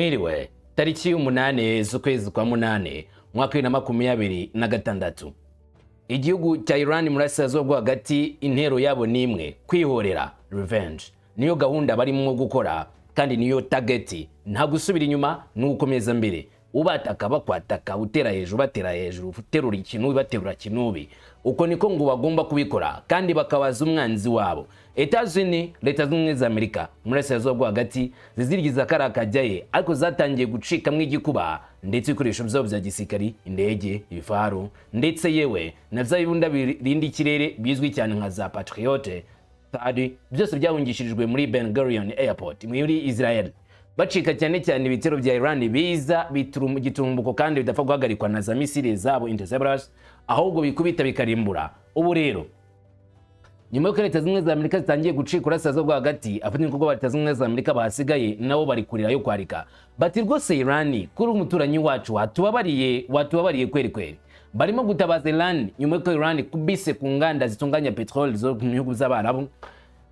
Mwiriwe. Tariki 8 z'ukwezi kwa 8, umwaka 2026, igihugu cya Iran mu burasirazuba bwo hagati, intero yabo ni imwe: kwihorera, revenge. Niyo gahunda barimo gukora kandi niyo target. Nta gusubira inyuma, ni ugukomeza mbere. Ubataka bakwataka, utera hejuru batera hejuru, uterura ikinubi baterura kinubi. Uko niko ngo bagomba kubikora kandi bakabaza umwanzi wabo Etats-Unis, Leta Zunze Ubumwe za Amerika. Mu burasirazuba bwo hagati zizirigiza kariya kajyaye, ariko zatangiye gucikamwo igikuba, ndetse ibikoresho byabo bya gisirikari, indege, ibifaru, ndetse yewe na bya bibunda birinda ikirere bizwi cyane nka za Patriot, THAAD, byose byahungishirijwe muri Ben Gurion Airport muri Israel. Bacika cyane cyane ibitero bya Iran biza gitumbuko kandi bidapfa guhagarikwa na za misile zabo interceptors, ahubwo bikubita bikarimbura. Ubu rero, nyuma y'uko Leta Zunze Ubumwe za Amerika zitangiye gucika urasirazuba bwo hagati, abafatanyabikorwa ba Leta Zunze Ubumwe za Amerika bahasigaye nabo bari kurira yo kwarika, bati: "Rwose Iran, kuri umuturanyi wacu, watubabariye, watubabariye kweri kweri." Barimo gutabaza Iran nyuma y'uko Iran kubise ku nganda zitunganya peteroli zo mu bihugu by'Abarabu.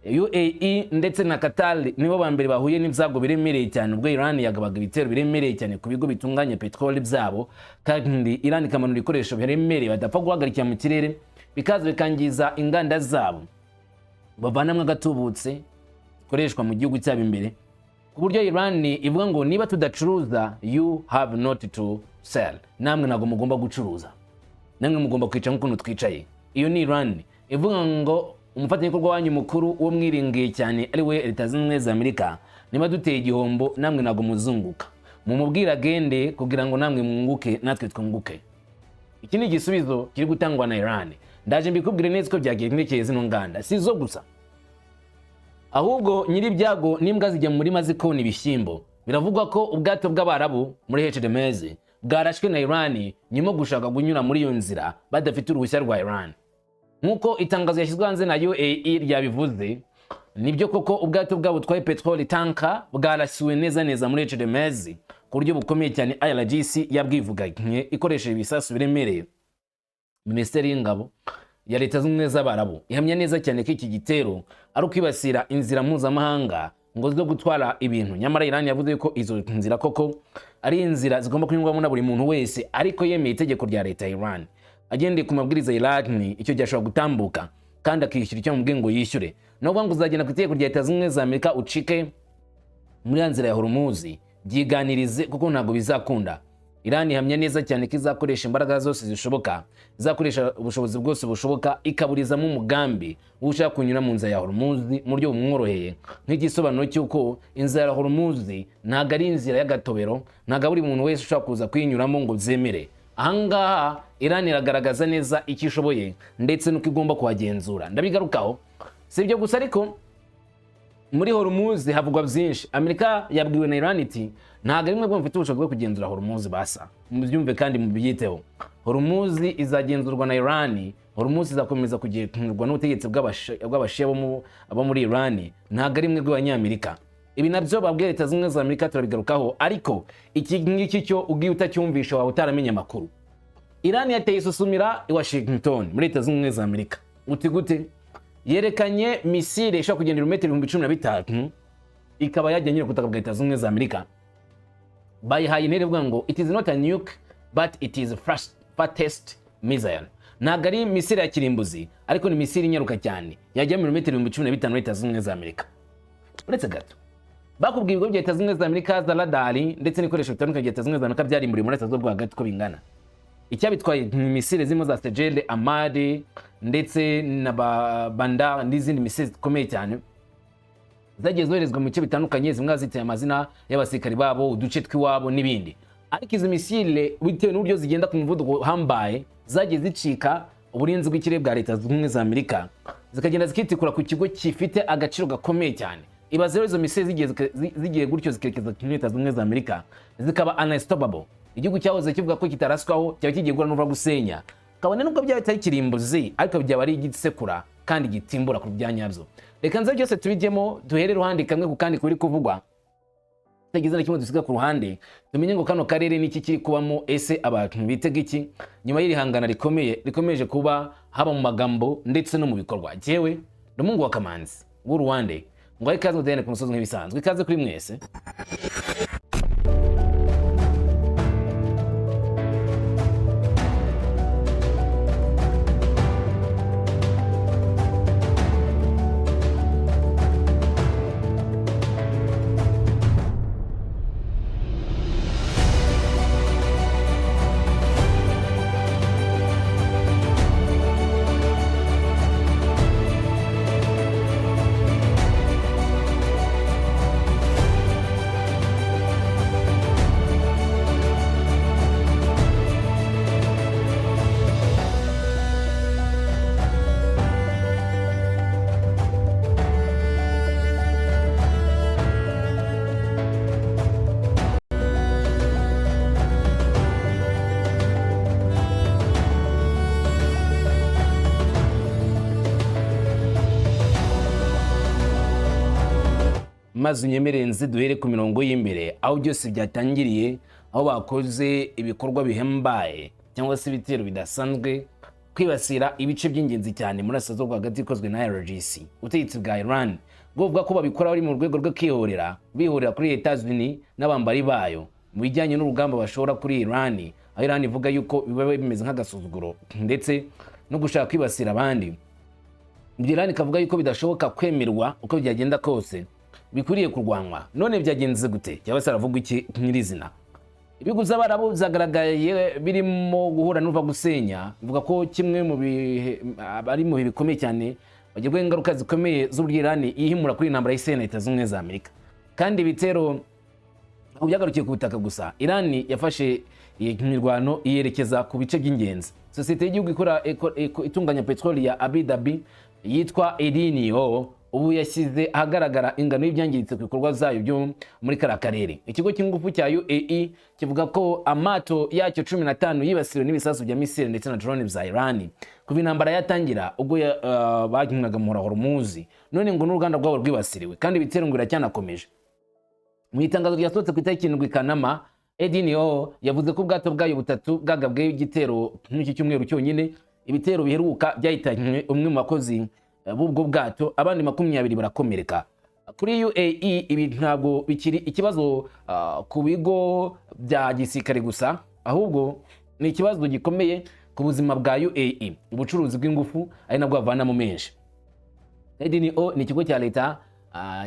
UAE ndetse na Qatar nibo ba mbere bahuye n'ibyago biremereye cyane ubwo Iran yagabaga ibitero biremereye cyane ku bigo bitunganya peteroli byabo, kandi Iran ikamanura ibikoresho biremereye badapfa guhagarikira mu kirere, bikaza bikangiza inganda zabo bavanamwo agatubutse zikoreshwa mu gihugu cyabo imbere, ku buryo Iran ivuga ngo: "Niba tudacuruza, you have not to sell, namwe ntabwo mugomba gucuruza, namwe mugomba kwicara nk'ukuntu twicaye." Iyo ni Iran ivuga ngo: "Umufatanyabikorwa wanyu mukuru, uwo mwiringiye cyane, ari we Leta Zunze Ubumwe za Amerika, niba duteye igihombo, namwe ntabwo muzunguka. Mumubwire agende kugira ngo namwe mwunguke, natwe twunguke." Iki ni igisubizo kiri gutangwa na Iran. Ndaje mbikubwire neza uko byagendekeye zino nganda. Si zo gusa, ahubwo nyir'ibyago n'imbwa zijya mu murima zikona ibishyimbo. Biravugwa ko ubwato bw'Abarabu muri Hormuz bwarashwe na Iran nyuma yo gushaka kunyura muri iyo nzira badafite uruhushya rwa Iran, nk'uko itangazo yashyizwe hanze na UAE ryabivuze. Nibyo koko, ubwato bwabo butwaye peteroli, tanker, bwarasiwe neza neza muri Hormuz ku buryo bukomeye cyane. IRGC yabwivuganye ikoresheje ibisasu biremereye. Minisiteri y'Ingabo ya Leta Zunze Ubumwe z'Abarabu ihamya neza cyane ko iki gitero ari ukwibasira inzira mpuzamahanga ngo zo gutwara ibintu. Nyamara Iran yavuze ko izo nzira koko ari inzira zigomba kunyurwamo na buri muntu wese, ariko yemeye itegeko rya leta ya Iran, agendeye ku mabwiriza ya Iran. Icyo gihe ashobora gutambuka kandi akishyura icyo mubwiye ngo yishyure. No kuvuga ngo uzagenda ku itegeko rya Leta Zunze Ubumwe za Amerika ucike muri ya nzira ya Hormuz, byiganirize kuko ntabwo bizakunda. Iran ihamya neza cyane ko izakoresha imbaraga zose zishoboka, izakoresha ubushobozi bwose bushoboka, ikaburizamo umugambi ushaka kunyura mu nzira ya Hormuz mu buryo bumworoheye, nk'igisobanuro cy'uko inzira ya Hormuz ntabwo ari inzira y'agatobero, ntabwo buri muntu wese ushobora kuza kuyinyuramo ngo byemere. Ahangaha Iran iragaragaza neza icyo ishoboye ndetse n'uko igomba kuhagenzura. Ndabigarukaho. Si ibyo gusa ariko, muri Hormuz havugwa byinshi. Amerika yabwiwe na Iran iti: "Ntabwo ari mwebwe mufite ubushobozi bwo kugenzura Hormuz." Basa mubyumve kandi mubyiteho. Hormuz izagenzurwa na Iran. Hormuz izakomeza kugenzurwa n'ubutegetsi bw'Abashiya bo muri Iran, ntabwo ari mwebwe Abanyamerika. Ibi nabyo babwiye Leta Zunze Ubumwe za Amerika, turabigarukaho. Ariko iki ngiki cyo ugiye utacyumvisha waba utaramenya amakuru. Iran yateye isusumira i Washington muri Leta Zunze Ubumwe za Amerika. Uti gute? Yerekanye misile ishobora kugenda ibirometero 15,000, ikaba yajya nyine ku butaka bwa Leta Zunze Ubumwe za Amerika. Bayihaye intera ivuga ngo: "It is not a nuke, but it is fastest missile." Ntabwo ari misile ya kirimbuzi, ariko ni misile inyaruka cyane yajya mu birometero 15,000 muri Leta Zunze Ubumwe za Amerika. Uretse gato, bakubwiye ibigo bya Leta Zunze Ubumwe za Amerika, za radari ndetse n'ibikoresho bitandukanye bya Leta Zunze Ubumwe za Amerika byarimburiwe muri Leta bwo hagati uko bingana. Icyabitwaye ni misile zirimo za Sejele, Amade ndetse na Banda n'izindi misile zikomeye cyane zagiye zoherezwa mu bice bitandukanye, zimwe ziteye amazina y'abasirikari babo, uduce tw'iwabo n'ibindi. Ariko izi misile, bitewe n'uburyo zigenda ku muvuduko uhambaye, zagiye zicika uburinzi bw'ikirere bwa Leta Zunze Ubumwe za Amerika, zikagenda zikitikura ku kigo gifite agaciro gakomeye cyane. Ibaze rero izo misile zigiye gutyo zikerekeza kuri Leta Zunze Ubumwe za Amerika, zikaba unstoppable. Igihugu cyahoze kivuga ko kitaraswaho cyaba kigiye guhura n'uva gusenya, kabone nubwo byaba bitari kirimbuzi, ariko byaba ari igisekura kandi gitimbura ku bya nyabyo. Reka nze byose tubijyemo, duhere iruhande kamwe ku kandi kuri kuvugwa, tutagize na kimwe dusiga ku ruhande, tumenye ngo kano karere niki kiri kubamo. Ese abantu bitega iki nyuma y'iri hangana rikomeye rikomeje kuba haba mu magambo ndetse no mu bikorwa? Jyewe ndi umuhungu wa Kamanzi w'uruwande, ngo ikaze mudahene ku musozi nk'ibisanzwe. Ikaze kuri mwese. Maze unyemerere nzi duhere ku mirongo y'imbere, aho byose byatangiriye, aho bakoze ibikorwa bihembaye cyangwa se ibitero bidasanzwe kwibasira ibice by'ingenzi cyane muri Burasirazuba hagati ikozwe na IRGC. Ubutegetsi bwa Iran buvuga ko babikora bari mu rwego rwo kwihorera, bihorera kuri Leta Zunze n'abambari bayo mu bijyanye n'urugamba bashora kuri Iran, aho Iran ivuga yuko biba bimeze nk'agasuzuguro ndetse no gushaka kwibasira abandi. Ibyo Iran ikavuga yuko bidashoboka kwemerwa, uko byagenda kose bikwiriye kurwanwa. None byagenze gute, cyangwa se aravuga iki nyirizina? Ibihugu by'Abarabu byagaragaye birimo guhura n'uva gusenya. Bivuga ko kimwe mu bihe bari mu bihe bikomeye cyane, bagirwaho ingaruka zikomeye z'uburyo Iran yihimura kuri iyi ntambara y'Isi na Leta Zunze Ubumwe za Amerika. Kandi ibitero ntabwo byagarukiye ku butaka gusa. Iran yafashe iyi mirwano iyerekeza ku bice by'ingenzi. Sosiyete y'igihugu ikora itunganya peteroli ya Abu Dhabi yitwa ADNOC ubu yashyize ahagaragara ingano y'ibyangiritse ku bikorwa zayo byo muri kariya karere. Ikigo cy'ingufu cya UAE kivuga ko amato yacyo 15 yibasiwe n'ibisasu bya misile ndetse na drone bya Iran kuva intambara yatangira, ubwo banyuraga mu Hormuz. None ngo n'uruganda rwabo rwibasiriwe, kandi ibitero ngo biracyanakomeje. Mu itangazo ryasohotse ku itariki 7 Kanama, ADNOC yavuze ko ubwato bwayo butatu bwagabweho igitero n'iki cyumweru cyonyine. Ibitero biheruka byahitanye umwe mu bakozi b'ubwo bwato, abandi 20 barakomereka. Kuri UAE, ibi ntabwo bikiri ikibazo ku bigo bya gisirikare gusa, ahubwo ni ikibazo gikomeye ku buzima bwa UAE, ubucuruzi bw'ingufu ari nabwo bavanamo menshi. ADNOC ni ikigo cya leta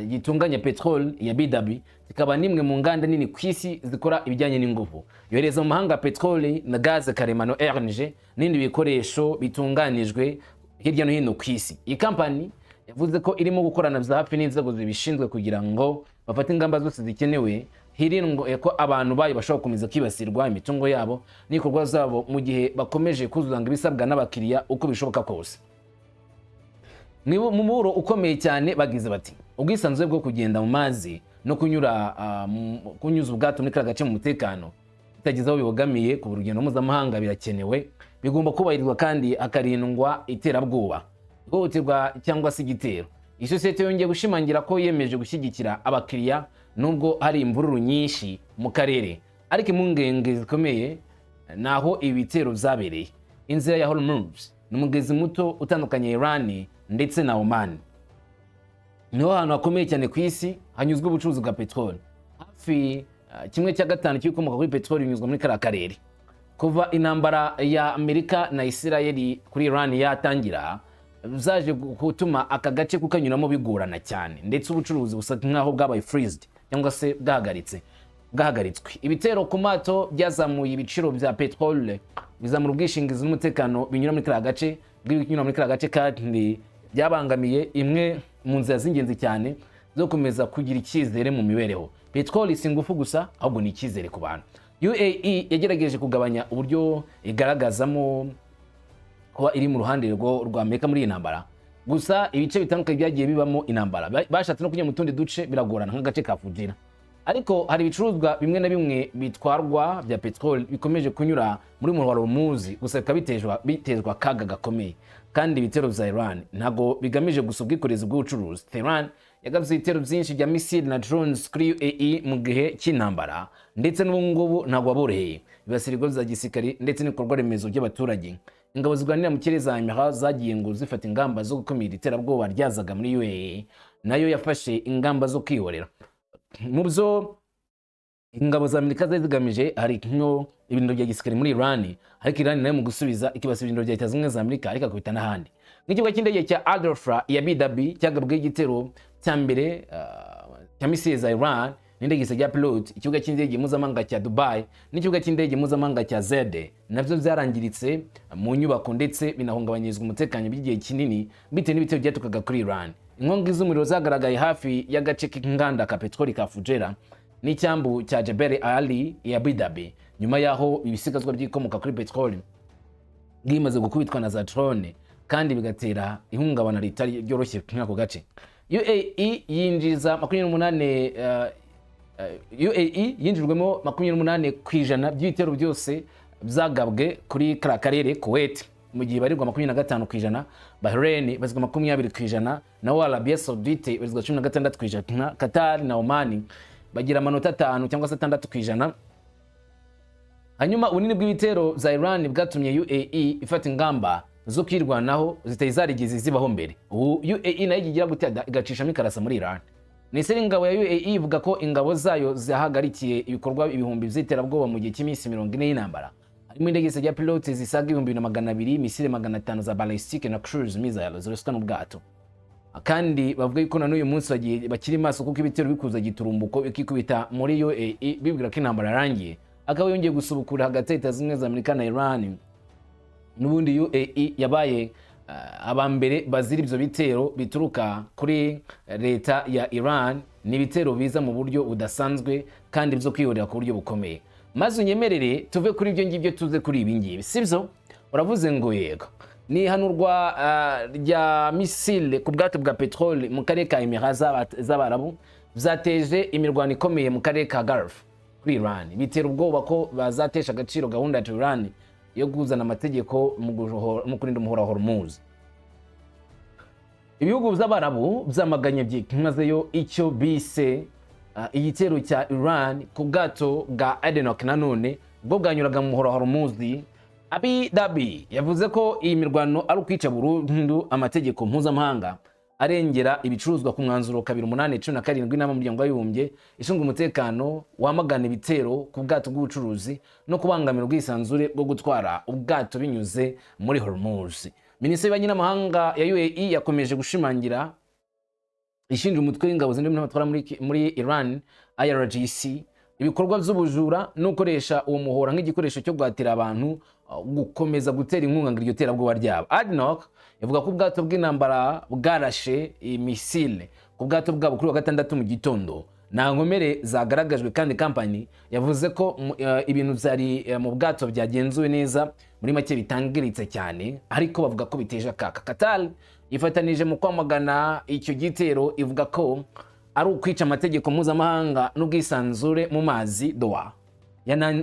gitunganya peteroli ya Abu Dhabi, kikaba n'imwe mu nganda nini ku isi zikora ibijyanye n'ingufu. Yohereza mu mahanga peteroli na gaze karemano LNG n'ibindi bikoresho bitunganijwe hirya no hino ku isi. Iyi kampani yavuze ko irimo gukorana bya hafi n'inzego zibishinzwe kugira ngo bafate ingamba zose zikenewe, hirindwe ko abantu bayo bashobora gukomeza kwibasirwa, imitungo yabo n'ibikorwa zabo, mu gihe bakomeje kuzuzanga ibisabwa n'abakiriya uko bishoboka kose. Mu muburo ukomeye cyane bagize bati: "Ubwisanzure bwo kugenda mu mazi no kunyura kunyuza ubwato muri kariya gace mu mutekano bitagize aho bibogamiye ku rugendo mpuzamahanga birakenewe, bigomba kubahirizwa kandi hakarindwa iterabwoba, ihohoterwa cyangwa se igitero." Iyi sosiyete yongeye gushimangira ko yiyemeje gushyigikira abakiriya nubwo hari imvururu nyinshi mu karere. Ariko impungenge zikomeye ni aho ibi bitero byabereye. Inzira ya Hormuz ni umugezi muto utandukanye Iran ndetse na Oman. Niho hantu hakomeye cyane ku isi hanyuzwa ubucuruzi bwa peteroli. Hafi 1/5 cy'ibikomoka kuri peteroli binyuzwa muri kariya karere. Kuva intambara ya Amerika na Isirayeli kuri Iran yatangira, zaje gutuma aka gace kukanyuramo bigorana cyane, ndetse ubucuruzi busa nk'aho bwabaye freezed cyangwa se bwahagaritswe. Ibitero ku mato byazamuye ibiciro bya peteroli, bizamura ubwishingizi n'umutekano binyura muri kariya gace bw'ibinyura muri kariya gace, kandi byabangamiye imwe mu nzira z'ingenzi cyane zo gukomeza kugira icyizere mu mibereho. Peteroli si ingufu gusa, ahubwo ni icyizere ku bantu. UAE yagerageje kugabanya uburyo igaragazamo kuba iri mu ruhande rwa Amerika muri iyi ntambara. Gusa ibice bitandukanye byagiye bibamo intambara, bashatse no kujya mu tundi duce biragorana, nk'agace ka Fujairah. Ariko hari ibicuruzwa bimwe na bimwe bitwarwa bya peteroli bikomeje kunyura muri muhora Hormuz, gusa bikaba bitezwa akaga gakomeye. Kandi ibitero bya Iran ntabwo bigamije gusa ubwikorezi bw'ubucuruzi. Tehran yagabye ibitero byinshi bya misile na drones kuri UAE mu gihe cy'intambara, ndetse n'ubu ngubu ntabwo waboroheye. Bibasira ibigo bya gisirikare ndetse n'ibikorwa remezo by'abaturage. Ingabo zirwanira mu kirere za Emirates zagiye ngo zifata ingamba zo gukumira iterabwoba ryazaga muri UAE. Nayo yafashe ingamba zo kwihorera. Mu byo ingabo za Amerika zari zigamije hari nko ibirindiro bya gisirikare muri Iran, ariko Iran nayo mu gusubiza ikibasira ibirindiro bya Leta Zunze Ubumwe za Amerika, ariko akubita n'ahandi, nk'ikibuga cy'indege cya Al Dhafra ya Abu Dhabi cyagabweho igitero cya mbere cya misile za Iran n'indege zitagira pilot. Ikibuga cy'indege mpuzamahanga cya Dubai n'ikibuga cy'indege mpuzamahanga cya Zede nabyo byarangiritse mu nyubako, ndetse binahungabanyirizwa umutekano by'igihe kinini bitewe n'ibitero byaturukaga kuri Iran. Inkongi z'umuriro zagaragaye hafi y'agace k'inganda ka peteroli ka Fujairah n'icyambu cya Jebel Ali ya Abu Dhabi, nyuma y'aho ibisigazwa by'ibikomoka kuri peteroli bwimaze gukubitwa na za drone, kandi bigatera ihungabana ritari ryoroshye muri ako gace. UAE yinjiza 28, UAE yinjijwemo 28% by'ibitero byose byagabwe kuri kariya karere. Kuwait mu gihe barirwa 25%, Bahrain barizwa 20%, naho Arabia Saudite barizwa 16%, Qatar na Oman bagira amanota 5 cyangwa se 6%. Hanyuma ubunini bw'ibitero bya Iran bwatumye UAE ifata ingamba zo kwirwanaho zitari zarigeze zibaho mbere. Ubu UAE nayo igira gute? Igacishamo ikarasa muri Iran. Minisiteri y'ingabo ya UAE ivuga ko ingabo zayo zahagarikiye ibikorwa ibihumbi by'iterabwoba mu gihe cy'iminsi 40 y'intambara, harimo indege zitagira pilote zisaga 2200, misile 500 za ballistique na cruise missile ziraswa n'ubwato. Kandi bavuga yuko na n'uyu munsi bagiye bakiri maso, kuko ibitero bikuza giturumbuko bikikubita muri UAE, bibwira ko intambara yarangiye, akaba yongeye gusubukura hagati ya Leta Zunze Ubumwe za Amerika na Iran. N'ubundi UAE yabaye aba mbere bazira ibyo bitero bituruka kuri leta ya Iran. Ni ibitero biza mu buryo budasanzwe kandi byo kwihorera ku buryo bukomeye. Maze unyemerere tuve kuri ibyo ngibyo, tuze kuri ibi ngibi, sibyo? Uravuze ngo yego. Ni ihanurwa rya misile ku bwato bwa peteroli mu karere ka Emira z'Abarabu byateje imirwano ikomeye mu karere ka Gulf kuri Iran, bitera ubwoba ko bazatesha agaciro gahunda ya Iran yo kuzana amategeko mu kurinda umuhora wa Hormuz. Ibihugu by'Abarabu byamaganye byimazeyo icyo bise igitero cya Iran ku bwato bwa ADNOC, nanone bwo bwanyuraga mu muhora wa Hormuz. Abu Dhabi yavuze ko iyi mirwano ari ukwica burundu amategeko mpuzamahanga arengera ibicuruzwa ku mwanzuro 2817 inama y'Umuryango w'Abibumbye ishinzwe umutekano, wamagana ibitero ku bwato bw'ubucuruzi no kubangamira ubwisanzure bwo gutwara ubwato binyuze muri Hormuz. Minisiteri y'Ububanyi n'Amahanga ya UAE yakomeje gushimangira ishinja umutwe w'ingabo zindi n'amatwara muri Iran, IRGC, ibikorwa by'ubujura no gukoresha uwo muhora nk'igikoresho cyo guhatira abantu gukomeza gutera inkunga ngo iryo terabwoba ryabo. ADNOC ivuga ko ubwato bw'intambara bwarashe misile ku bwato bwabo kuri wa gatandatu mu gitondo, nta nkomere zagaragajwe, kandi kampani yavuze ko ibintu byari mu bwato byagenzuwe neza, muri make bitangiritse cyane, ariko bavuga ko biteje akaga. Qatar yifatanije mu kwamagana icyo gitero, ivuga ko ari ukwica amategeko mpuzamahanga n'ubwisanzure mu mazi. Doha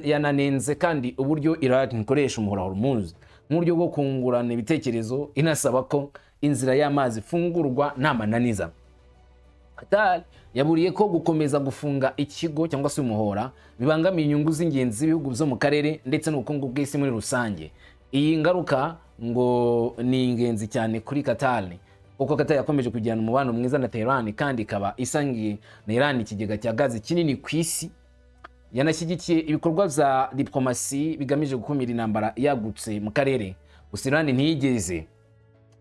yananenze kandi uburyo Iran ikoresha umuhora wa Hormuz nk'uburyo bwo kungurana ibitekerezo, inasaba ko inzira y'amazi ifungurwa nta mananiza. Qatar yaburiye ko gukomeza gufunga ikigo cyangwa se umuhora bibangamiye inyungu z'ingenzi z'ibihugu byo mu karere ndetse n'ubukungu bw'isi muri rusange. Iyi ngaruka ngo ni ingenzi cyane kuri Qatar, kuko Qatar yakomeje kugirana umubano mwiza na Tehran, kandi ikaba isangiye na Iran ikigega cya gazi kinini ku isi. Yanashyigikiye ibikorwa bya diplomasi bigamije gukumira intambara yagutse mu karere. Gusa Iran ntiyigeze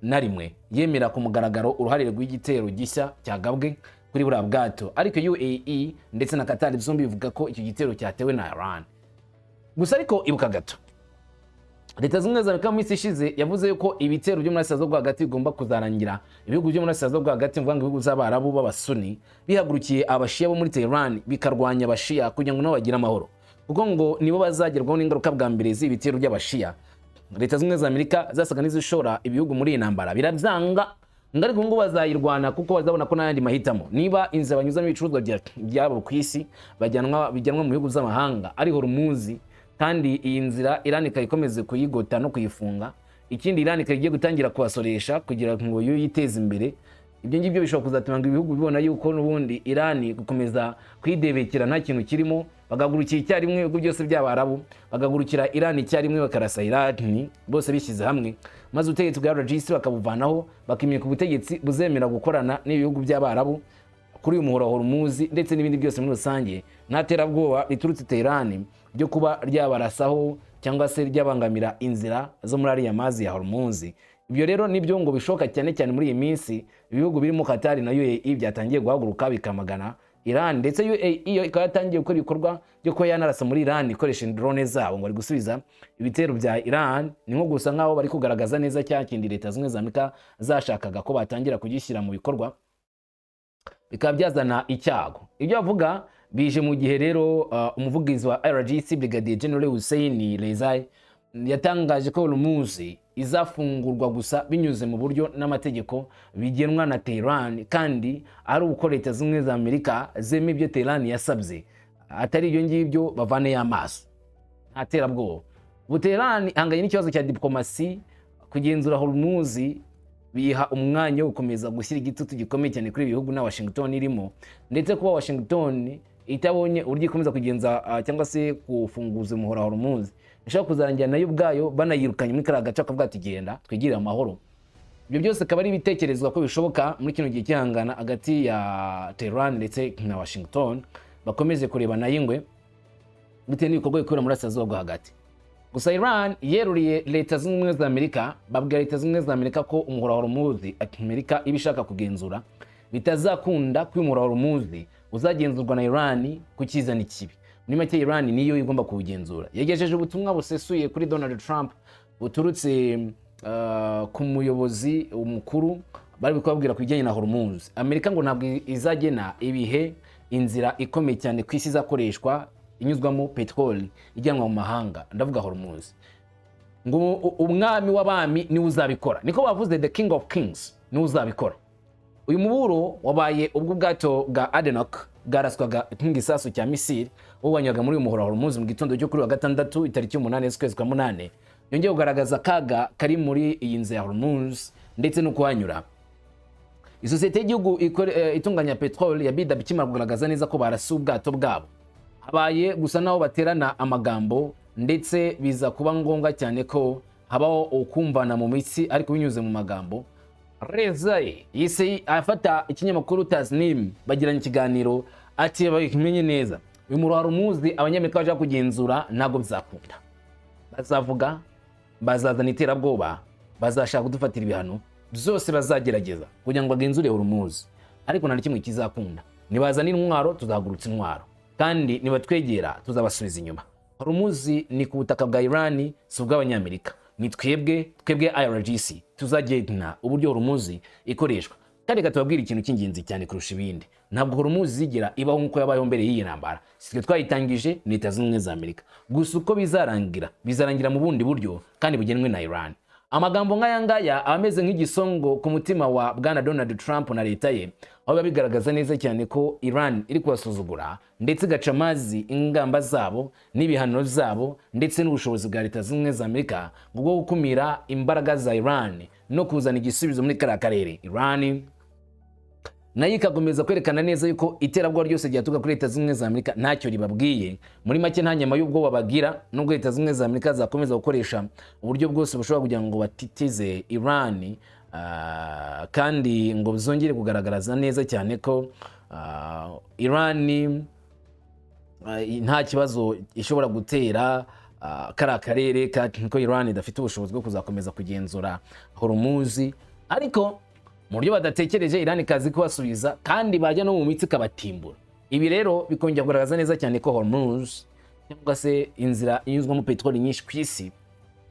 na rimwe yemera ku mugaragaro uruhare rw'igitero gishya cyagabwe kuri buriya bwato, ariko UAE ndetse na Qatar byombi bivuga ko icyo gitero cyatewe na Iran. Gusa ariko ibuka gato, Leta Zunze Ubumwe za Amerika mu minsi ishize yavuze yuko ibitero byo muri Burasirazuba bwo hagati bigomba kuzarangira ibihugu byo muri Burasirazuba bwo hagati, mvuga ngo ibihugu by'Abarabu b'Abasuni, bihagurukiye Abashiya bo muri Tehran, bikarwanya Abashiya kugira ngo nabo bagire amahoro, kuko ngo nibo bazagerwaho n'ingaruka bwa mbere z'ibitero by'Abashiya. Leta Zunze Ubumwe za Amerika zasaga n'izishora ibihugu muri iyi ntambara, birabyanga, ngo ariko ngo bazayirwana kuko bazabona ko n'ayandi mahitamo, niba inzira banyuzamo ibicuruzwa byabo ku isi bajyanwa bijyanwa mu bihugu by'amahanga ari Hormuz, kandi iyi nzira Iran ikaba ikomeze kuyigota no kuyifunga, ikindi Iran ikaba igiye gutangira kubasoresha kugira ngo yo yiteze imbere, ibyo ngibyo bishobora kuzatuma ngo ibihugu bibona yuko n'ubundi Iran gukomeza kwidebekera nta kintu kirimo, bagagurukira icyarimwe, ibihugu byose by'Abarabu bagagurukira Iran icyarimwe, bakarasa Iran bose bishyize hamwe, maze ubutegetsi bwa IRGC bakabuvanaho, bakimika ubutegetsi buzemera gukorana n'ibihugu by'Abarabu kuri uyu muhora wa Hormuz ndetse n'ibindi byose muri rusange, nta terabwoba riturutse Tehran ryo kuba ryabarasaho cyangwa se ryabangamira inzira zo muri ariya mazi ya Hormuz. Ibyo rero nibyo ngo bishoboka cyane cyane muri iyi minsi ibihugu birimo Qatar na UAE byatangiye guhaguruka bikamagana Iran, ndetse UAE yo ikaba yatangiye gukora ibikorwa byo kuba yanarasa muri Iran ikoresha drone zabo, ngo bari gusubiza ibitero bya Iran. Ni nko gusa nkaho bari kugaragaza neza cya kindi Leta Zunze Ubumwe za Amerika zashakaga ko batangira kugishyira mu bikorwa, bikaba byazana icyago. Ibyo bavuga bije mu gihe rero umuvugizi wa IRGC, Brigadier General Hussein Rezai, yatangaje ko Hormuz izafungurwa gusa binyuze mu buryo n'amategeko bigenwa na Tehran, kandi ari uko Leta Zunze Ubumwe za Amerika zemeye ibyo Tehran yasabye, atari ibyo ngibyo bavaneyo amaso, nta terabwoba. Ubu Tehran ihanganye n'ikibazo cya diplomasi. Kugenzura Hormuz biha umwanya wo gukomeza gushyira igitutu gikomeye cyane kuri ibi bihugu na Washington irimo, ndetse kuba Washington itabonye uburyo ikomeza kugenza cyangwa se kufunguza umuhora wa Hormuz, ishobora kuzarangira nayo ubwayo banayirukanye muri kariya gace, akavuga ati: "Genda twigirire amahoro." Ibyo byose akaba ari ibitekerezwa ko bishoboka muri kino gihe cyihangana hagati ya Tehran ndetse na Washington, bakomeze kurebana y'ingwe bitewe n'ibikorwa bikorera muri Burasirazuba bwo Hagati. Gusa Iran yeruriye Leta Zunze Ubumwe za Amerika, babwira Leta Zunze Ubumwe za Amerika ko umuhora wa Hormuz Amerika iba ishaka kugenzura bitazakunda, ko umuhora wa Hormuz uzagenzurwa na Iran ku cyiza n'ikibi. Muri make, Iran niyo igomba kuwugenzura. Yagejeje ubutumwa busesuye kuri Donald Trump buturutse ku muyobozi mukuru, bari kubabwira ku bijyanye na Hormuz. Amerika ngo ntabwo izagena ibihe inzira ikomeye cyane ku isi izakoreshwa inyuzwamo peteroli ijyanwa mu mahanga, ndavuga Hormuz. Ngo umwami w'abami niwe uzabikora, niko bavuze, the King of Kings niwe uzabikora. Uyu muburo wabaye ubwo ubwato bwa ADNOC bwaraswaga nk'igisasu cya missile bubanywaga muri uyu muhora wa Hormuz mu gitondo cyo kuri wa gatandatu, itariki 8 z'ukwezi kwa munane, yongeye kugaragaza akaga kari muri iyi nzira ya Hormuz ndetse no kuhanyura. Isosiyete y'igihugu itunganya peteroli ya BW ikimara kugaragaza neza ko barasiye ubwato bwabo, habaye gusa naho baterana amagambo, ndetse biza kuba ngombwa cyane ko habaho ukumvana mu mitsi ariko binyuze mu magambo. Rezaei yise afata ikinyamakuru Tasnim bagiranye ikiganiro, ati: "Babimenye neza, uyu muhora Hormuz Abanyamerika bashaka kugenzura ntabwo bizakunda. Bazavuga, bazazana iterabwoba, bazashaka kudufatira ibihano, byose bazagerageza kugira ngo bagenzure Hormuz, ariko nta na kimwe kizakunda. Nibazana intwaro tuzahagurutsa intwaro, kandi nibatwegera tuzabasubiza inyuma. Hormuz ni ku butaka bwa Iran, si ubw'Abanyamerika. Ni twebwe IRGC tuzagena uburyo Hormuz ikoreshwa. Kandi reka tubabwire ikintu cy'ingenzi cyane kurusha ibindi: ntabwo Hormuz izigera ibaho nk'uko yabayeho mbere y'iyi ntambara. Si twe twayitangije, ni Leta Zunze Ubumwe za Amerika. Gusa uko bizarangira, bizarangira mu bundi buryo kandi bugenwe na Iran." Amagambo nk'aya ngaya aba ameze nk'igisongo ku mutima wa bwana Donald Trump na leta ye, aho biba bigaragaza neza cyane ko Iran iri kubasuzugura ndetse igaca amazi ingamba zabo n'ibihano zabo ndetse n'ubushobozi bwa Leta Zunze Ubumwe za Amerika bwo gukumira imbaraga za Iran no kuzana igisubizo muri kariya karere. Iran nayo ikakomeza kwerekana neza yuko iterabwoba ryose ryaturuka kuri Leta Zunze Ubumwe za Amerika ntacyo ribabwiye. Muri make, nta nyama y'ubwoba bagira, nubwo Leta Zunze Ubumwe za Amerika zakomeza gukoresha uburyo bwose bushobora kugira ngo batitize Iran, kandi ngo zongere kugaragaza neza cyane ko Iran nta kibazo ishobora gutera kariya karere, ko Iran idafite ubushobozi bwo kuzakomeza kugenzura Hormuz. Ariko mu buryo badatekereje, Iran ikazi kubasubiza, kandi bajya no mu mitsi ikabatimbura. Ibi rero bikongera kugaragaza neza cyane ko Hormuz, cyangwa se inzira inyuzwamo peteroli nyinshi ku isi,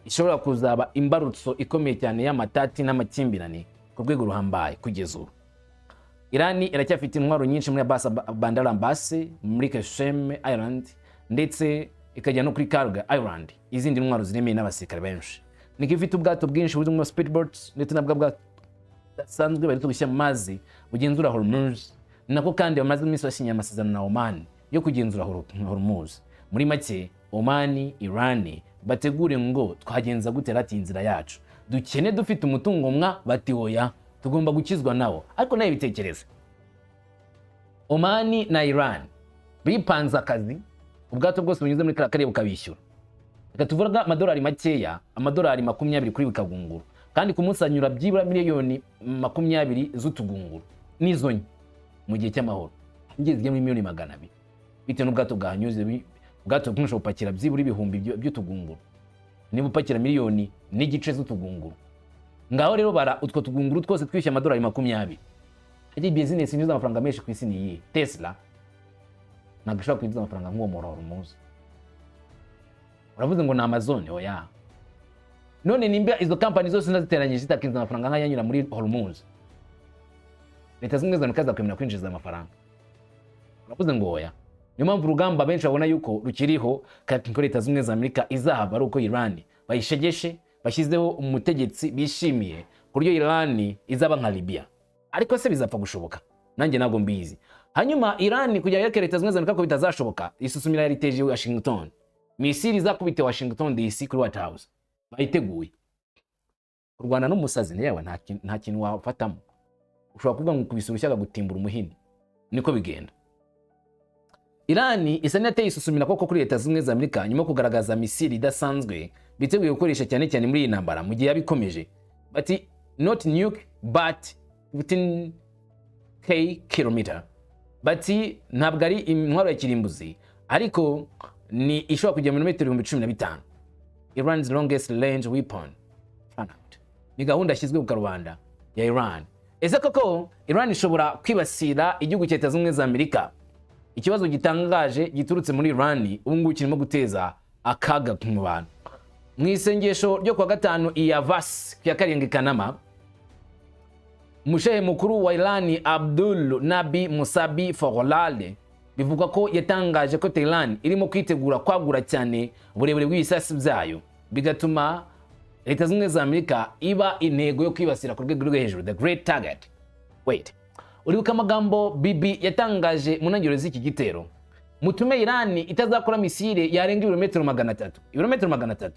ishobora kuzaba imbarutso ikomeye cyane y'amatati n'amakimbirane ku rwego ruhambaye. Kugeza ubu Iran iracyafite intwaro nyinshi muri Abbas, Bandar Abbas, muri Qeshm Island, ndetse ikajya no kuri Kharg Island, izindi ntwaro ziremeye n'abasirikare benshi. Niko ifite ubwato bwinshi burimo speedboats ndetse nabwo bwato budasanzwe bari gushyira mu mazi bugenzura Hormuz. Ni nako kandi bamaze iminsi basinya amasezerano na Oman yo kugenzura Hormuz. Muri make, Oman, Iran bategure ngo twagenza gute rati inzira yacu dukene dufite umutungo mwa, bati: "Oya, tugomba gukizwa nawo." Ariko nawe bitekereze, Oman na Iran bipanze akazi, ubwato bwose bunyuze muri kariya karere bukabishyura, reka tuvuga amadolari makeya, amadolari 20 kuri buri kagunguru, kandi ku munsi hanyura byibura miliyoni 20 z'utugunguru n'izo nke. Mu gihe cy'amahoro ingezi zijya muri miliyoni 200, bitewe n'ubwato bwahanyuze. Ubwato bwinshi bupakira byibura ibihumbi by'utugunguru. Niba upakira miliyoni n'igice z'utugunguru, ngaho rero bara utwo tugunguru twose twishyuye amadolari 20. Iri business yinjiza amafaranga menshi ku isi ni iyihe? Tesla ntabwo ishobora kwinjiza amafaranga nk'uwo muhora Hormuz. Uravuze ngo ni Amazon? Oya. None nimba izo kampani zose naziteranyije zitakinjiza amafaranga nk'ayanyura muri Hormuz, Leta Zunze Ubumwe za Amerika zakwemera kwinjiza amafaranga? Uravuze ngo oya. Niyo mpamvu urugamba benshi babona yuko rukiriho, kandi ko Leta Zunze Ubumwe za Amerika izahava ari uko Iran bayishegeshe, bashyizeho umutegetsi bishimiye, ku buryo Iran izaba nka Libya. Ariko se bizapfa gushoboka? Nanjye ntabwo mbizi. Hanyuma Iran kugira yereke Leta Zunze Ubumwe za Amerika ko bitazashoboka, isusumira yariteje Washington. Missile izakubite Washington DC kuri White House bayiteguye. Ku Kurwana n'umusazi, yewe, nta kintu wafatamo. Ushobora kuvuga ngo ukubise urushyi agutimbura umuhini, niko bigenda. Irani isa n'iyateye isusumira koko kuri Leta Zunze Ubumwe za Amerika nyuma yo kugaragaza misile idasanzwe biteguye gukoresha cyane cyane muri iyi ntambara mu gihe yabikomeje. Bati "Not nuke but 15K kilometer." Bati ntabwo ari intwaro ya kirimbuzi, ariko ni ishobora kujya mu birometero 15,000. Iran's longest range weapon fan out. Ni gahunda yashyizwe ku karubanda ya Iran. Ese koko Iran ishobora kwibasira igihugu cya Leta Zunze Ubumwe za Amerika? Ikibazo gitangaje giturutse muri Iran ubu ngubu kirimo guteza akaga mu bantu. Mu isengesho ryo kuwa gatanu i Ahvaz ku ya 7 Kanama, umushehe mukuru wa Iran, Abdul Nabi Musabi Faghlale, bivugwa ko yatangaje ko Tehran irimo kwitegura kwagura cyane uburebure bw'ibisasu byayo, bigatuma Leta Zunze Ubumwe za Amerika iba intego yo kwibasira ku rwego rwo hejuru, the great target. Wait, uribuka amagambo Bibi yatangaje mu ntangiriro z'iki gitero? Mutume Iran itazakora misile yarenga ibirometero 300. Ibirometero 300,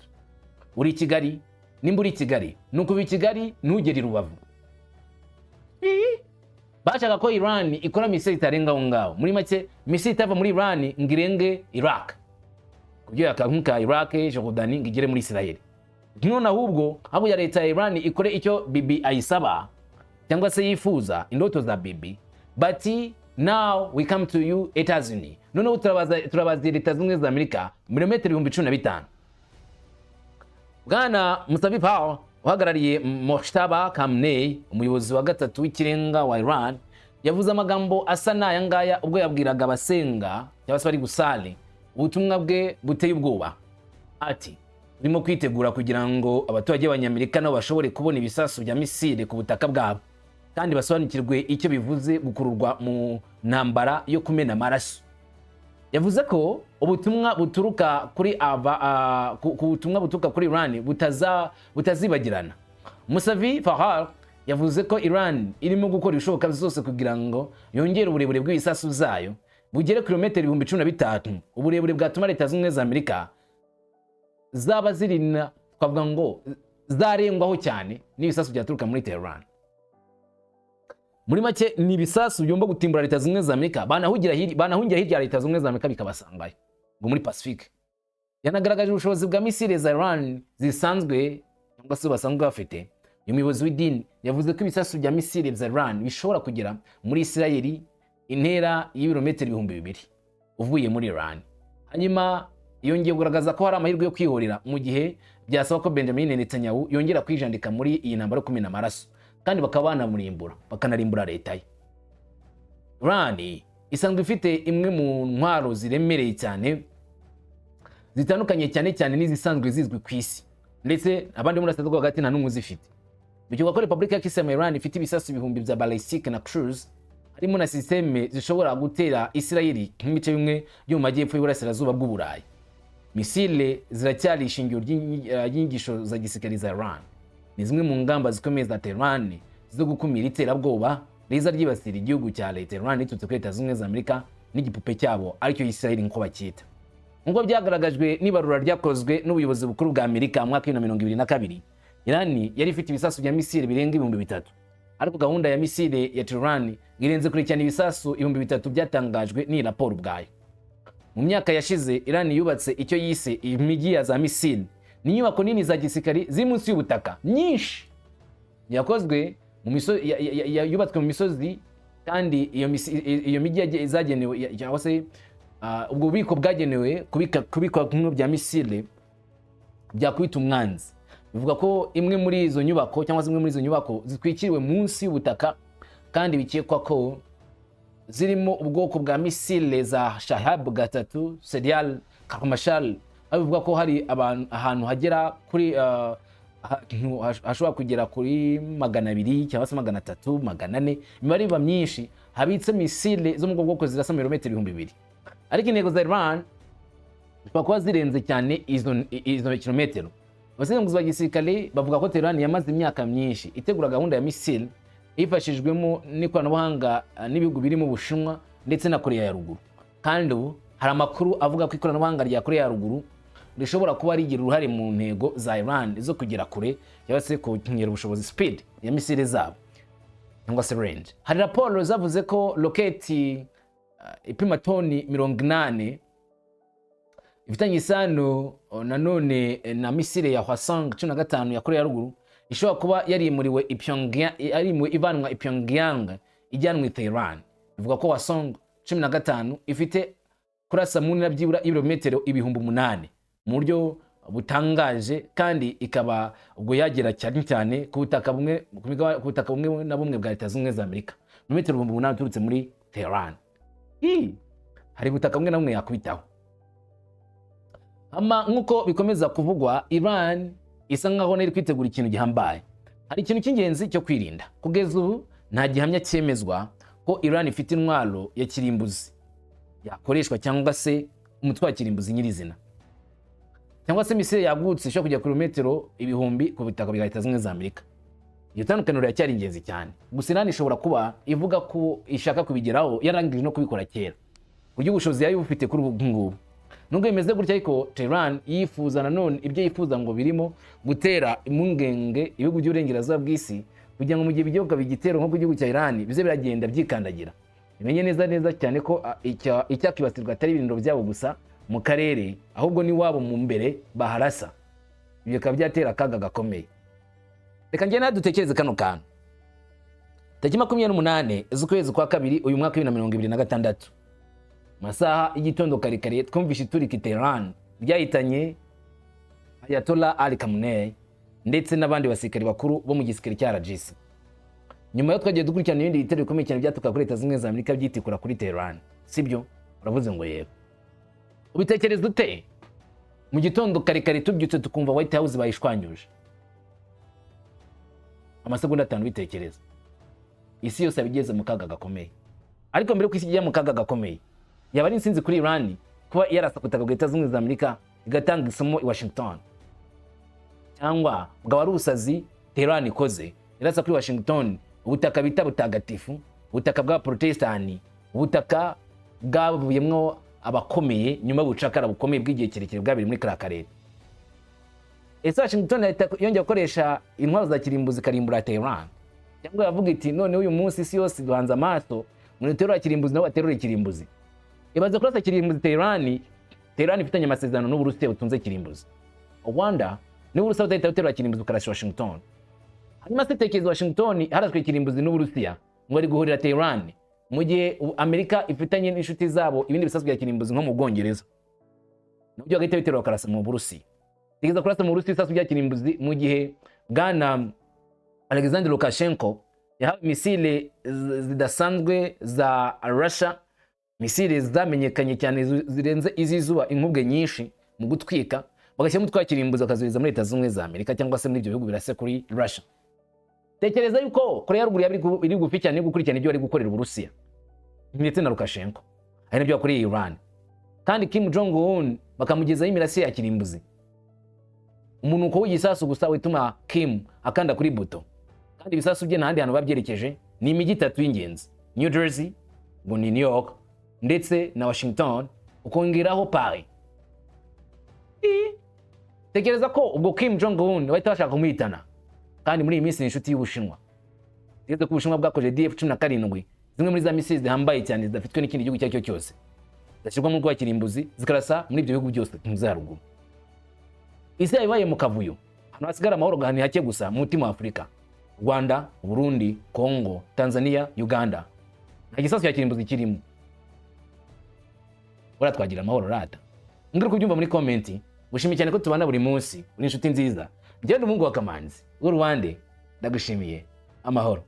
uri i Kigali, nimba uri i Kigali, ni ukuva i Kigali ntugere i Rubavu. Bashaka ko Iran ikora misile itarenga aho ngaho. Muri make, misile itava muri Iran ngo irenge Iraq, kubyo nka Iraq, Jordani, ngo igere muri Israel. None ahubwo ya leta ya Iran ikore icyo Bibi ayisaba cyangwa se yifuza, indoto za Bibi. Bati "Now we come to you, Etazuni." Noneho turabaza, turabaza Leta Zunze Ubumwe za Amerika milimetero 15,000. Bwana Musavi Paul, uhagarariye Mojtaba Khamenei, umuyobozi wa gatatu w'ikirenga wa Iran, yavuze amagambo asa n'aya ngaya ubwo yabwiraga abasenga cyangwa se bari gusali ubutumwa bwe buteye ubwoba. Ati turimo kwitegura kugira ngo abaturage b'Abanyamerika nabo bashobore kubona ibisasu bya misile ku butaka bwabo, kandi basobanukirwe icyo bivuze gukururwa mu ntambara yo kumena amaraso. Yavuze ko ubutumwa buturuka kuri aba ku butumwa buturuka kuri Iran butazibagirana. Musavi Fahar yavuze ko Iran irimo gukora ibishoboka byose kugira ngo yongere uburebure bw'ibisasu zayo bugere kilometero 15,000, uburebure bwatuma Leta Zunze Ubumwe za Amerika zaba zirina, twavuga ngo zarengwaho cyane n'ibisasu byaturuka muri Tehran. Muri make, ni ibisasu bigomba gutimbura Leta Zunze Ubumwe za Amerika, banahungira hirya ya Leta Zunze Ubumwe za Amerika bikabasangayo ngo muri Pacifique. Yanagaragaje ubushobozi bwa misile za Iran zisanzwe cyangwa se basanzwe bafite. Uyu muyobozi w'idini yavuze ko ibisasu bya misile bya Iran bishobora kugera muri Isirayeli, intera y'ibirometero 2000 uvuye muri Iran. Hanyuma yongeye kugaragaza ko hari amahirwe yo kwihorera mu gihe byasaba ko Benjamin Netanyahu yongera kwijandika muri iyi ntambara yo kumena amaraso, kandi bakaba banamurimbura, bakanarimbura leta ye. Iran isanzwe ifite imwe mu ntwaro ziremereye cyane, zitandukanye cyane cyane n'izisanzwe zizwi ku isi, ndetse abandi muri Burasirazuba hagati nta n'umwe uzifite. Bikekwa ko Repubulika ya Kisilamu ya Iran ifite ibisasu ibihumbi bya ballistic na cruise, harimo na système zishobora gutera Isirayeli nk'ibice bimwe byo mu majyepfo y'uburasirazuba bw'Uburayi. Misile ziracyari ishingiro ry'inyigisho za gisirikare za Iran. Ni zimwe mu ngamba zikomeye za Tehran zo gukumira iterabwoba riza ryibasira igihugu cya leta Iran riturutse kuri Leta Zunze Ubumwe za Amerika n'igipupe cyabo, aricyo Israel nk'uko bacyita. Nk'uko byagaragajwe n'ibarura ryakozwe n'ubuyobozi bukuru bwa Amerika mu mwaka wa 2022, Iran yari ifite ibisasu bya misile birenga 3000, ariko gahunda ya misile ya Tehran irenze kure cyane ibisasu 3000 byatangajwe n'iyi raporo ubwayo. Mu myaka yashize, Iran yubatse icyo yise imijyi ya za misile. Ni inyubako nini za gisirikari ziri munsi y'ubutaka nyinshi, yakozwe mu misozi, yubatswe mu misozi, kandi iyo mijyi zagenewe cyangwa se ubwo bubiko bwagenewe kubikwa bimwe bya misile byakubita umwanzi. Bivuga ko imwe muri izo nyubako cyangwa se imwe muri izo nyubako zitwikiriwe munsi y'ubutaka, kandi bikekwa ko zirimo ubwoko bwa misile za Shahab 3, Sejjil, Khorramshahr. Aho bivuga ko hari abantu ahantu hagera kuri ahantu hashobora kugera kuri 200 cyangwa se 300, 400, imibare iba myinshi, habitse misile zo mu bwoko zirasa milimetero 2000. Ariko intego za Iran zishobora kuba zirenze cyane izo kilometero. Abasesenguzi ba gisirikare bavuga ko Tehran yamaze imyaka myinshi itegura gahunda ya misile hifashishijwemo n'ikoranabuhanga n'ibihugu birimo Ubushinwa ndetse na Korea ya Ruguru. Kandi ubu hari amakuru avuga ko ikoranabuhanga rya Korea ya Ruguru rishobora kuba rigira uruhare mu ntego za Iran zo kugera kure cyangwa se kongera ubushobozi, speed ya misile zabo cyangwa se range. Hari raporo zavuze ko roketi ipima toni 80 ifitanye isano nanone na misile ya Hwasong 15 ya Korea ya Ruguru ishobora kuba yarimuriwe i Pyongyang, yarimuwe ivanwa i Pyongyang ijyanwa i Tehran. Ivuga ko Hwasong 15 ifite kurasa mu ntera byibura ibirometero 8000 mu buryo butangaje, kandi ikaba ubwo yagera cyane cyane ku butaka bumwe na bumwe bwa Leta Zunze Ubumwe za Amerika, mu metero 8000 uturutse muri Tehran. Ii, hari ubutaka bumwe na bumwe yakubitaho. Ama nk'uko bikomeza kuvugwa, Iran isa nkaho iri kwitegura ikintu gihambaye. Hari ikintu cy'ingenzi cyo kwirinda: kugeza ubu nta gihamya cyemezwa ko Iran ifite intwaro ya kirimbuzi yakoreshwa, cyangwa se umutwe wa kirimbuzi nyirizina, cyangwa se misile yagutse ishobora kujya kilometero ibihumbi ku butaka bwa Leta Zunze Ubumwe za Amerika. Iyo tandukaniro riracyari ingenzi cyane. Gusa Iran ishobora kuba ivuga ko ishaka kubigeraho, yarangije no kubikora kera, ku buryo ubushobozi yari bufite kuri ubu ngubu. Nubwo bimeze gutya ariko, Tehran yifuza nanone, ibyo yifuza ngo birimo gutera impungenge ibihugu by'uburengerazuba bw'isi, kugira ngo mu gihe bigiye kugaba igitero nko ku gihugu cya Iran, bize biragenda byikandagira, bimenye neza neza cyane ko icyakibasirwa atari ibirindiro byabo gusa mu karere, ahubwo n'iwabo mu mbere baharasa. Ibyo bikaba byatera akaga gakomeye. Reka njye nawe dutekereze kano kantu. Tariki 28 z'ukwezi kwa kabiri uyu mwaka 2026, masaha y'igitondo kare kare, twumvishe iturika i Tehran ryahitanye Ayatollah Ali Khamenei ndetse n'abandi basirikare bakuru bo mu gisirikare cya IRGC. Nyuma yo twagiye dukurikirana ibindi bitero bikomeye cyane byaturuka kuri Leta Zunze Ubumwe za Amerika byitikura kuri Tehran, sibyo? Uravuze ngo yego. Ubitekereza ute mu gitondo kare kare tubyutse tukumva White House bayishwanyuje? Amasegonda 5 bitekereza. Isi yose yaba igeze mu kaga gakomeye. Ariko mbere yuko isi ijya mu kaga gakomeye, yaba ari intsinzi kuri Iran kuba yarasa ku butaka bwa Leta Zunze Ubumwe za Amerika igatanga isomo i Washington, cyangwa bwaba ari ubusazi Tehran ikoze irasa kuri Washington, ubutaka bita butagatifu, ubutaka bwa Protestani, ubutaka bwavuyemwo abakomeye nyuma y'ubucakara bukomeye bw'igihe kirekire bwabiri muri kariya karere? Ese Washington yahita yongera gukoresha intwaro za kirimbuzi ikarimbura Tehran, cyangwa yavuga iti: "Noneho uyu munsi isi yose duhanze amaso, umuntu uterura kirimbuzi nawe aterura kirimbuzi"? Ibaze kurasa kirimbuzi Tehran, Tehran ifitanye amasezerano n'Uburusiya butunze kirimbuzi. Rwanda niba Uburusiya budahita buterura kirimbuzi bukarasha Washington. Hanyuma se tekereza Washington harashwe kirimbuzi n'Uburusiya ngo bari guhurira Tehran, mu gihe Amerika ifitanye n'inshuti zabo ibindi bisasu bya kirimbuzi nko mu Bwongereza, nabyo bagahita biterura bakarasa mu Burusiya. Tekereza kurasa mu Burusiya ibisasu bya kirimbuzi mu gihe bwana Alexander Lukashenko yahawe misile zidasanzwe za Russia, misile zamenyekanye cyane zirenze iz'izuba inkubwe nyinshi mu gutwika, bagashyiramo utwa kirimbuzi bakazohereza muri Leta Zunze Ubumwe za Amerika cyangwa se muri ibyo bihugu birase kuri Russia. Tekereza yuko Korea ya Ruguru yaba iri gufi cyane, iri gukurikirana ibyo bari gukorera Uburusiya ndetse na Lukashenko, ari nabyo bakoreye Iran, kandi Kim Jong Un bakamugezaho imirasire ya kirimbuzi. Umunuko w'igisasu gusa wituma Kim akanda kuri buto, kandi ibisasu bye nta handi hantu babyerekeje, ni imijyi itatu y'ingenzi: New Jersey, ngo ni New York, ndetse na Washington, ukongeraho Paris. Tekereza ko ubwo Kim Jong Un bahita bashaka kumuhitana, kandi muri iyi minsi ni inshuti y'Ubushinwa. Tekereza ko Ubushinwa bwakoze DF 17, zimwe muri za misile zihambaye cyane zidafitwe n'ikindi gihugu icyo ari cyo cyose, zashyirwa mu kirimbuzi zikarasa muri ibyo bihugu byose mu haruguru. Isi yabaye mu kavuyo. Ahantu hasigara amahoro ni hake gusa mu mutima wa Afurika: Rwanda, Burundi, Congo, Tanzania, Uganda. Nta gisasu cya kirimbuzi kirimo. Buriya twagira amahoro rata? Mbwira uko ubyumva muri comment. Gushimiye cyane ko tubana buri munsi, uri inshuti nziza. Njyewe ndi umuhungu wa Kamanzi w'Uruwande, ndagushimiye. Amahoro.